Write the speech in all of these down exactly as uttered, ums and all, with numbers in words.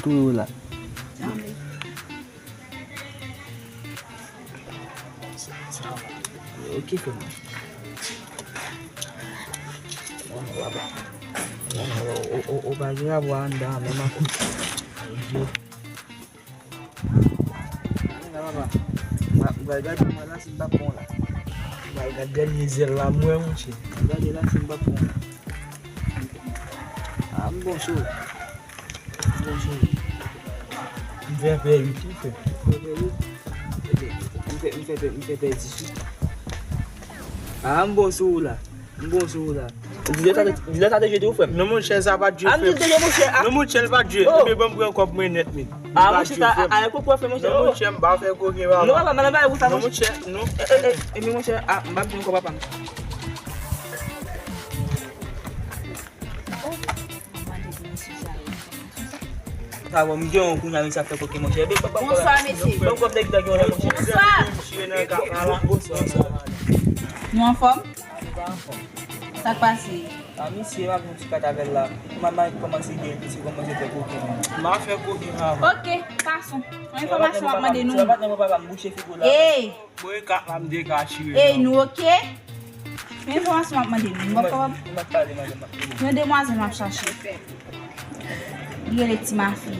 Wi, wi, la. Ok, frè m. O, o, o, o, pa gen rapò anndan an menm ankò. Ala papa. M pral gade mwen la si m p ap pran w la. M pral gade dènye zèl la m wè, monchè. M gade la si m p ap pran w la. A, m bon sou. M bon sou. M fè pè uit wi, frè. Ou fè pè uit? Ok. M fè, m fè pè, m fè pè dis wi. A, m bon sou ou la. M bon sou ou la. Dilè sa te, dilè sa te jete ou, frè m. Non, monchè, sa pa t jwe, frè m. A, m di l te jwe, monchè. A. Non, monchè, l pa t jwe. Oh. Ebyen, ban m pran kòb mwen nèt, men. A, monchè, sa, a, a, e kòb w ap fè, monchè. Non, monchè, m pa fè koken, papa. Non, papa, m pa fè koken, monchè. Non, monchè, non. E, e, e, e, men, monchè, a, m pa pran kòb papa m. Sa bon, m gen yon kounye a, mesye ap fè koken, monchè. Bonswa, mesye. Bonswa. Nou anfòm? A, mesye, m ap yon ti kat avè l la. Manman kòmanse gen, mesye kòmanse fè koken. M ap fè koken avan. Ok, gason. Yon enfòmasyon m ap mande nou. Ey! Mwen ka pa m dekache. Ey, nou ok? Men enfòmasyon m ap mande nou. M p ap kapab. M ap pale, madanm, m ap pale. Yon demwazèl m ap chache. Li rele Ti Mafi.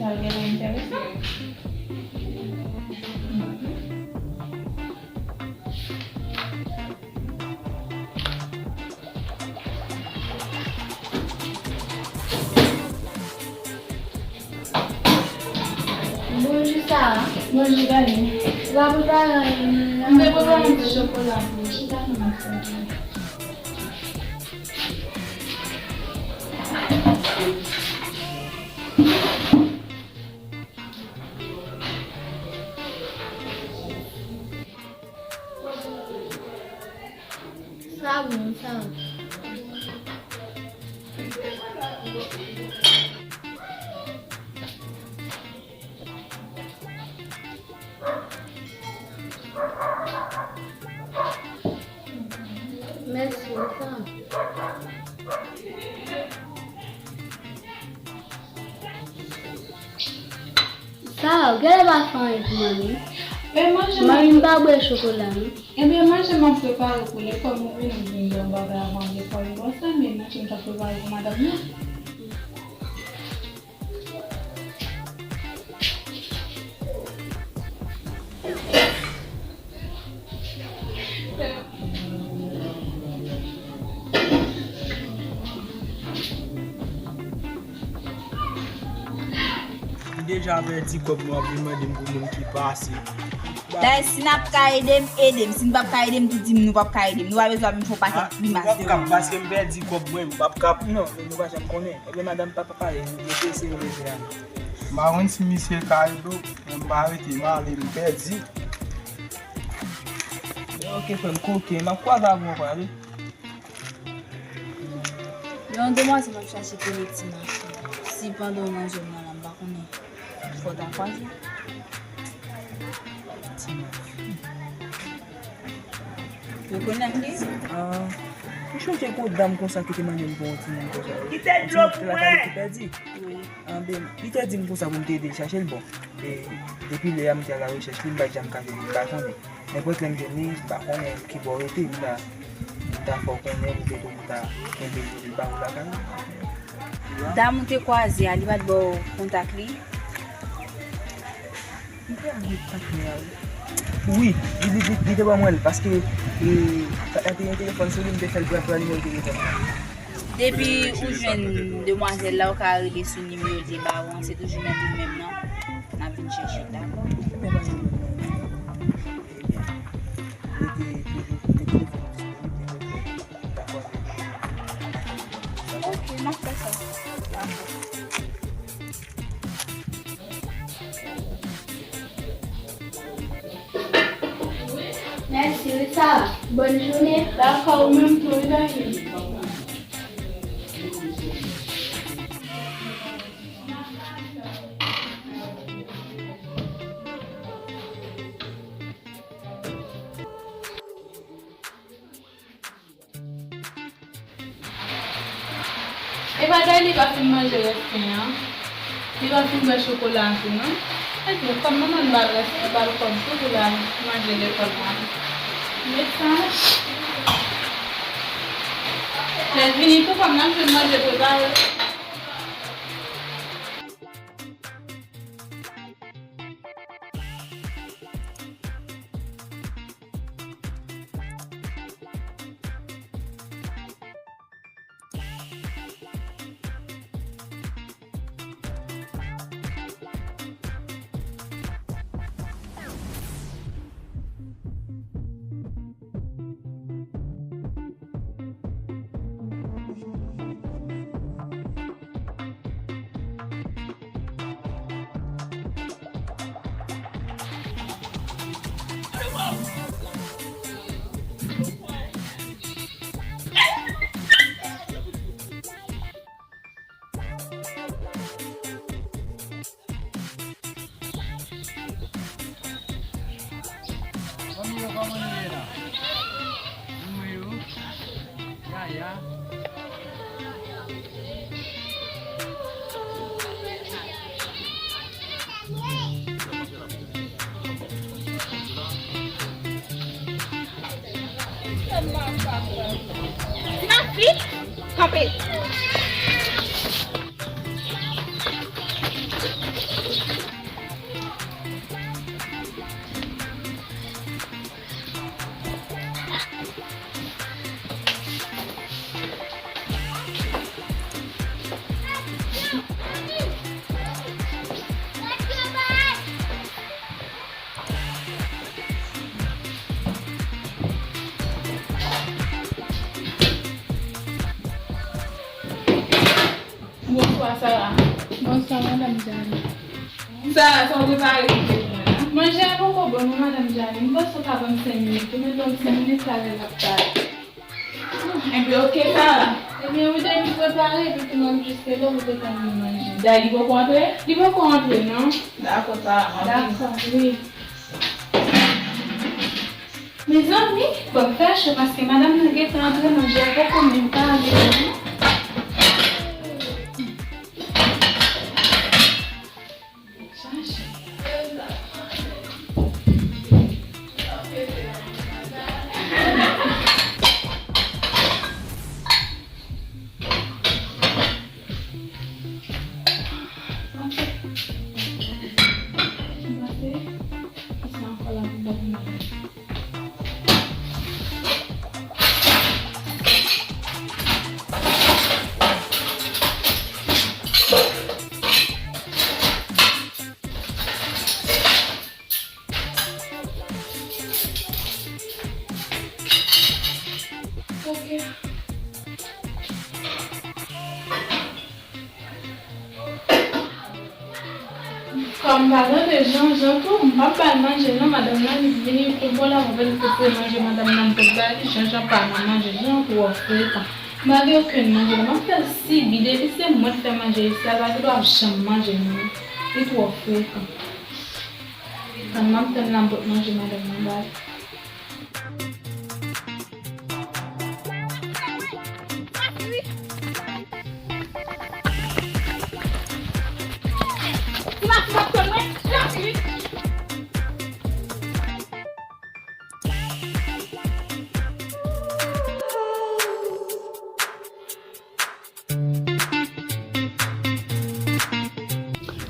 Sa genlè enteresan. Bonjou, Sara. Bonjou, Dani. Ou pa prepare anyen menm nan? M te prepare yon ti chokola pou ou. Chita pou m fè. Sa bon, sa. Mèsi, sa. Sa, ou genlè pa fè anyen pou manmi. E manje manmi pa bwè chokola, non. Ebyen, manje m ap prepare pou lekòl, mwen vin di m yon bagay avan lekòl. Bon, sa, men manje m t ap prepare pou madanm nan. M deja pèdi kòb mwen, w ap vin mande m pou moun ki pase. Dayè, si n ap ka ede m, ede m. Si n p ap ka ede m tou, di m nou p ap ka ede m. Nou pa bezwen ap vin fè yon pakèt grimas devan mwen. Nou p ap kab, paske m pèdi kòb mwen, nou p ap kab. Non, nou pa janm konnen. Ebyen, madanm pa pale, nou te eseye rele a. M pa konn si misye ka ede w, men m pa rete, m ale, m pèdi. Ok, frè m, koken, m ap kwaze avè w ankò, ale. Yon demwazèl m ap chache ki rele Ti Mafi. Si pandan w nan zòn nan la, m pa konnen. Fò w ta kwaze. Ti Mafi. Ou konnen li? Ah, m chonje gon dam konsa ki te mande m pou yon timoun konsa. Yon timoun ki te lakay li ki pèdi. Wi. Ah, ben, li te di m konsa pou m te ede l chache l, bon. E depi lè a, m te al arechèch li, m pa t janm ka jwenn li, m pa konnen. Nenpòt lè m jwenn li, m pa konnen ki bò l rete, m ta, m ta fè w konnen, poutèt ou ta kenbe li ba ou lakay ou. Dam ou te kwaze a, li pa t ba w kontak li? M te avèk patnè a, wi. Wi, li, li, li, li te ban mwen l, paske, e, patnè te gen telefòn sou li, m te fè l pran, pran nimewo telefòn. Depi ou jwenn demwazèl la, ou ka rele sou nimewo l te ba ou an, se toujou menm li menm nan. N ap vin chèche l, dakò? Ebyen, mete toujou, mete telefòn nan sou li, m te fè l pran. Dakò. Mèsi wi Sara. Bòn jounen. Dakò, ou menm tou wi Dani. Epa Dani pa fin manje rès pen an. Li pa fin bwè chokola an tou non. Ebyen, kòm manman l ba l rès, li ba l kòb tou pou l al manje lekòl la. Met sa. Lè l vini tou, kòm n ap jwenn manje prepare. Zanmi yo, kòman nou ye la? Zanmi yo, Yaya. Ti Mafi, kanpe. Bonswa, Sara. Bonswa, madanm Jani. Sara, sa w prepare pou mwen la? Manje a poko bon non, madanm Jani. M panse w ka ban m senk minit. Ou mete yon ti minit, talè l ap pare. Enben, oke, Sara. Ebyen, wi, depi m prepare, epi tou m ap jis rele w pou te tann mwen manje. Dadi poko antre? Li poko antre, non. Dakò, Sara, m ap vini. Dakò, wi. Mezanmi, bon, fè cho paske madanm nan gentan antre, manje a poko menm pare non. Chache. Ok. Kòm m pa tande Janjan tou, m p ap ba l manje non, madanm nan li vini pou bon la, mwen vin pou pre manje madanm nan m pot ba li, Janjan pa nan manje, Janjan twò frekan. M pa gen okenn manje non, m ap fè l sibi, depi se mwen k fè manje isi a, l pa gen dwa janm manje non, li twò frekan. Tann m ap tann l ap pot manje madanm nan ba li.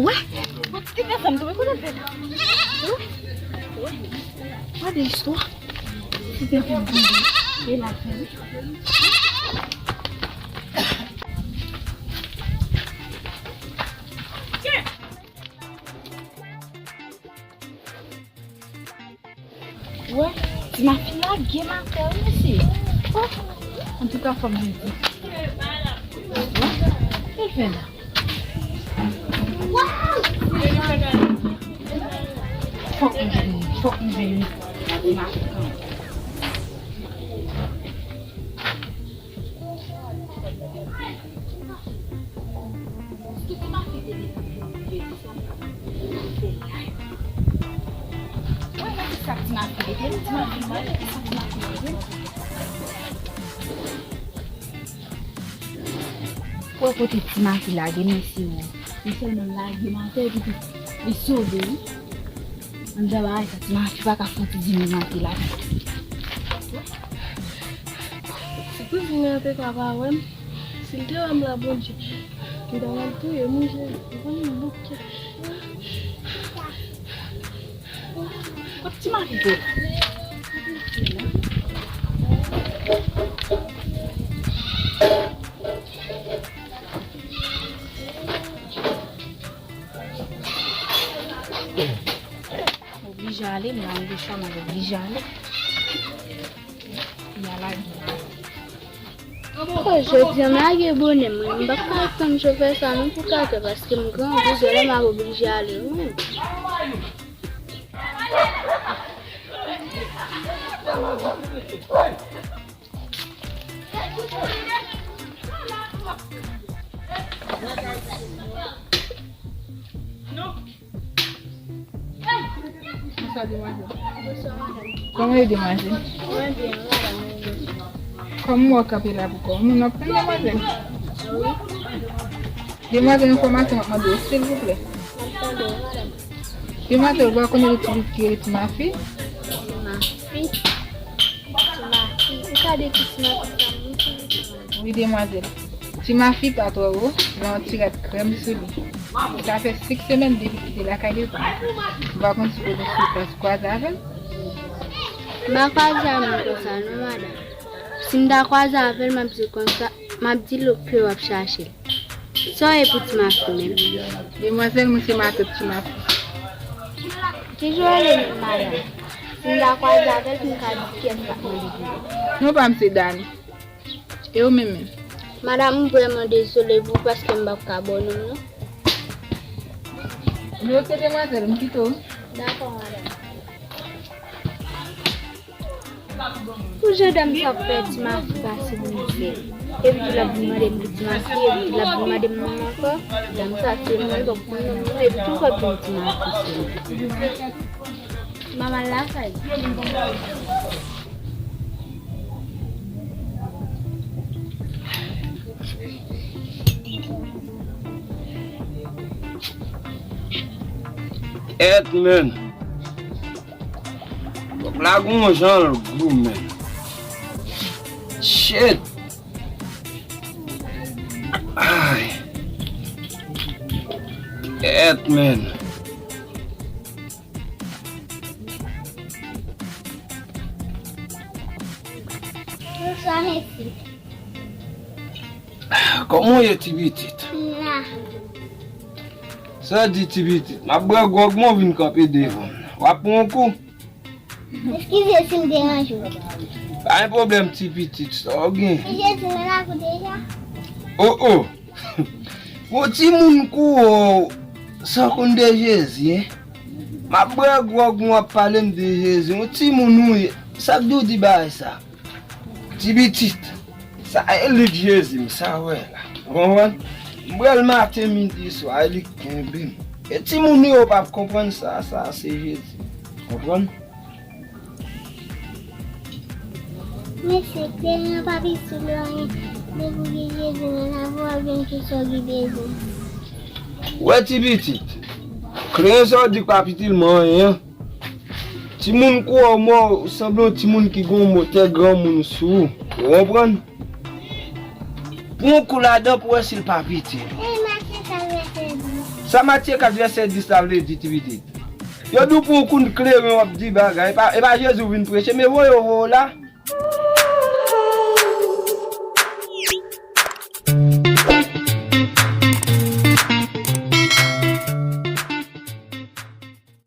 Wè, ti tèt ansanm tou, wè kote l fè la. Wè, wè. Gade istwa. Ti tèt ansanm tou. E la fè wi. Wè, ti mafi lage matè wi mesye. Oh, antouka fòk vin di. Wè, Fè la. Fòk m jere, fòk m jere. Wè, wè, se sa ti mafi ede m, ti mafi mwen, se sa ti mafi ede m. Wè kote ti mafi lage, mesye o. Li sèlman lage m atè, epi li sove, wi. Anndan bagay sa, ti mafi pa ka fè yon ti dimilyonte la. Si kouzin nan te ka pa wè m, si l te wè m la, Bondye, m ta pral touye m, wi, Jezi. Ou konn bouke. Kot ti mafi te la? Oblije ale, m pa gen chwa, m ap oblije ale. Y a lage. Oh, jodi a m lage bonè m, wi. M p ap ka tann chofè sa non pou katè, paske m grangou, genlè m ap oblije ale, wi. Bonswa, demwazèl. Bonswa, madanm. Kòman ye, demwazèl? Mwen byen, wi, madanm, mwen byen. Kòman w kanpe la pou kò w? Moun w ap tann, demwazèl? Wi. Demwazèl, enfòmasyon m ap mande w, silvouplè. M ap tande w, madanm. Demwazèl, ou pa konnen yon ti pitit ki rele Ti Mafi? Ti Mafi? Ti Mafi? Ou ka dekri Ti Mafi sa, moun, silvouplè, madanm? Wi, demwazèl. Ti Mafi pa twò wo, gen yon ti rad krèm sou li. Sa fè senk semèn depi l kite lakay li. M pa konn si w konnen si w pral kwaze avè l. M pa kwaze avè l konsa non, madanm. Si m ta kwaze avè l, m ap di l konsa, m ap di l ke w ap chache l. Sa w ye pou Ti Mafi menm? Demwazèl, mwen se matant Ti Mafi. Kijan w rele menm, madanm? Si m ta kwaze avè l, pou m ka di kiyès k ap mande pou li. Non pa m se Dani. E ou menm menm? Madanm, m vrèman dezole pou ou paske m p ap ka ba w non m nan. Bloke demwazèl, m kite w. Dakò, madanm. Pou jan dam sa ap fè Ti Mafi pase mizè. Epi tou l ap vin mande m pou Ti Mafi, epi tou l ap vin mande m non m ankò. Dam sa se mwen, li p ap konn non m non, epi tou l p ap di m Ti Mafi se mwen. M ap al lakay. Èt, men. Kòk la gon jan l gou, men. Shit. Ay. Èt, men. Bonswa, mesye. Kòman w ye, ti pitit? M la. Sa di, ti pitit? M ap bwè gwòg, men w vin kanpe devan m. W ap pran yon kou? Eskize si m deranje w. Pa gen pwoblèm, ti pitit, sa w gen? Jezi nan lakou deja? O, o! Bon, timoun kou w, sa w konn de Jezi, en? M ap bwè gwòg, men w ap pale m de Jezi. Yon timoun ou ye. Sa k di w di bagay sa? Ti pitit, sa e lik Jezi m sa wè la. Ou konprann? M bwè l maten, midi, swa, e li k kenbe m. E timoun yo p ap konprann sa, sa se Jezi. Konprann? Mesye, kleren an p ap itil w anyen. Depi w gen Jezi nan lavi w, w ap jwenn tout sa w gen bezwen. Wè ti pitit, kleren sa w di k p ap itil mwen anyen an. Timoun kou w mò, ou sanble yon timoun ki gen yon motè granmoun sou ou. Ou konprann? Pran yon kou ladan pou wè si l p ap itil ou. E Matye kat vèsè dis. Sa Matye kat vèsè dis la vle di, ti pitit? Yo di w pran yon kou kleren w ap di bagay. E pa, e pa Jezi w vin preche, men voye yo voye w la.